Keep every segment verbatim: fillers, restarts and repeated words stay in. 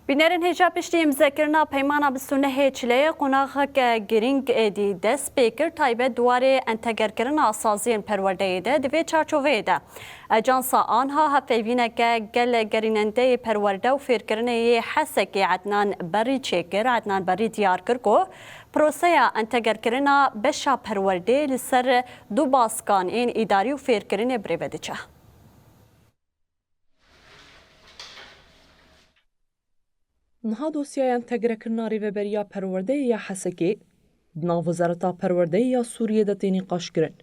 Bînerên hêja piştî îmzekirina peymana bîst û nehê Çileyê qonaxeke girîng êdî dest pê kir, taybet di warê entegerkirina saziyên perwerdeyê de. Di vê çarçoveyê de Ajansa Anha hevpeyvîneke gel gerînendeyê perwerde û fêrkirinê yê Hesekê Ednan Berî çêkir. Ednan Berî diyar kir ku proseya entegerkirina beşa perwerdeyê li ser du baskan ên îdarî û fêrkirinê birêve diçe. Niha dosyaya entegrekirina Rêveberiya Perwerdeyê ya Hesekê di nav Wezareta Perwerdeyê ya Sûriyê de tê nîqaşkirin.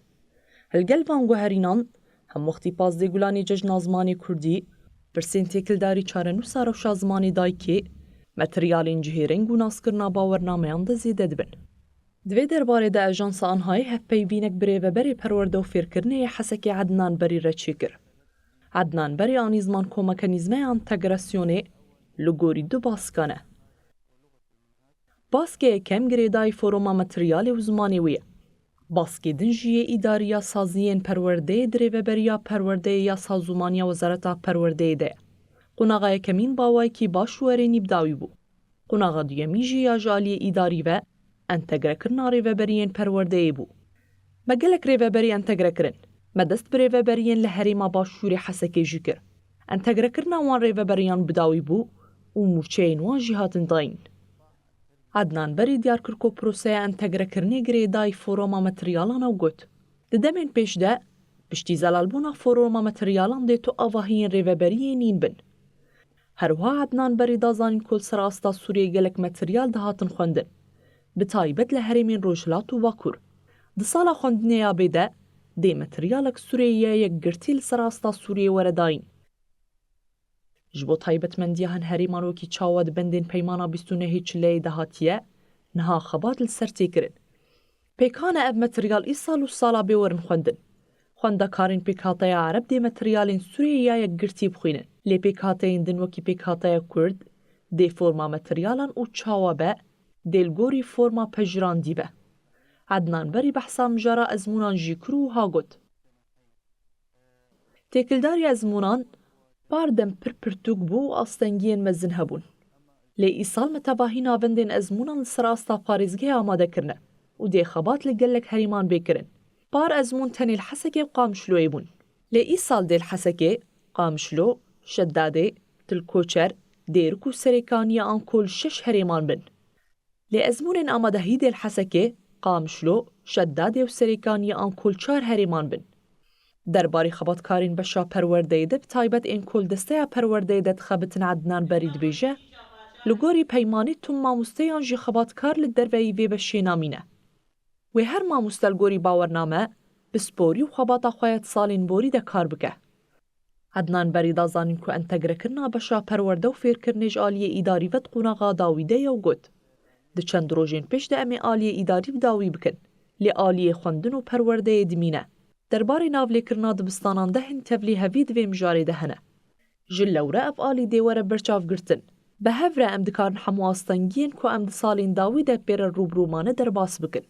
Li gel van guherînan, hemwextî pazdeh Gulanê Cejna Zimanê Kurdî, pirsên têkildarî çarenûsa rewşa zimanê dayikê, materyalên cihêreng û naskirina bawernameyan de zêde dibin. Di vê derbarê de Ajansa Anhayê hevpeyvînek bi rêveberê perwerde û fêrkirinê yê Hesekê Ednan Berî re çêkir. Ednan Berî anî ziman ku mekanîzmeya entegrasyonê li gorî du baskan e. Baskê yekem girêdayî foroma materyalê û zimanê wê ye. Baskê din jî yê îdariya saziyên perwerdeyê di rêveberiya perwerdeyê ya sazûmaniya Wezareta Perwerdeyê de ye. Qonaxa yekemîn bi awayekî baş û erênî bi dawî bû. Qonaxa duyemî jî ya ji aliyê îdarî ve entegrekirina rêveberiyên perwerdeyê bû. Me gelek rêveberî entegre kirin. Me dest bi rêveberiyên li herêma başûrê Hesekê jî kir. Entegrekirina wan rêveberiyan bi dawî bû û mûçeyên wan jî hatin dayîn. Ednan Berî diyar kir ku proseya entegrekirinê girêdayî foroma materyalan e û got, di demên pêş de piştî zelalbûna foroma materyalan dê tu avahiyên rêveberiyê nîn bin. Her wiha Ednan Berî da zanîn ku li ser asta Sûriyê gelek materyal dihatin xwendin, bi taybet li herêmên Rojhilat û Bakur. Di sala xwendinê ya bê de dê materyalek Sûriyê ya yekgirtî li ser asta Sûriyê were dayîn. Ji bo taybetmendiya hin herêman wekî çawa di bendên peymana bîst û nehê Çileyê de hatiye, niha xebat li ser tê kirin. Pêkan e ev materyal îsal û sala bê werin xwendin. Xwendekarên pêkhateya Ereb dê materyalên Sûriyê ya yekgirtî bixwînin. Lê pêkhateyên din wekî pêkhateya Kurd dê forma materyalan û çawa be, dê li gorî forma pejirandî be. Ednan Berî behsa mijara ezmûnan jî kir û wiha got, Têkildarî ezmûnan par dem pir pirtûk bû û astengiyên mezin hebûn. Lê îsal me tevahî navendên ezmûnan li ser asta parêzgehê amade kirine û dê xebat li gelek herêman bê kirin. Par ezmûn tenê li Hesekê û Qamişloyê bûn. Lê îsal dê li Hesekê, Qamişlo, Şedadê, Til Koçer, Dêrik û Serêkaniyê anko li şeş herêman bin. Lê ezmûnên amadehî dê li Hesekê, Qamişlo, Şedadê û Serêkaniyê anko li çar herêman bin. Derbarê xebatkarên beşa perwerdeyê de bi taybet ên ku li desteya perwerdeyê de dixebitin Ednan Berî dibêje, li gorî peymanî tu mamoste yan jî xebatkar li derveyî vê beşê namîne. Wê her mamoste li gorî bawername, pisporî û xebata xwe ya di salên borî de kar bike. Ednan Berî da zanîn ku entegrekirina beşa perwerde û fêrkirinê ji aliyê îdarî ve di qonaxa dawî de ye û got, Di çend rojên pêş de em ê aliyê îdarî bi dawî bikin, lê aliyê xwendin û perwerdeyê dimîne. Derbarê navlêkirina dibistanan de hin tevlî hevî di vê mijarê de hene. Ji lewre ev alî dê were berçavgirtin. Bi hev re em dikarin hemû astengiyên ku em di salên dawî de pê re rûbirû mane derbas bikin.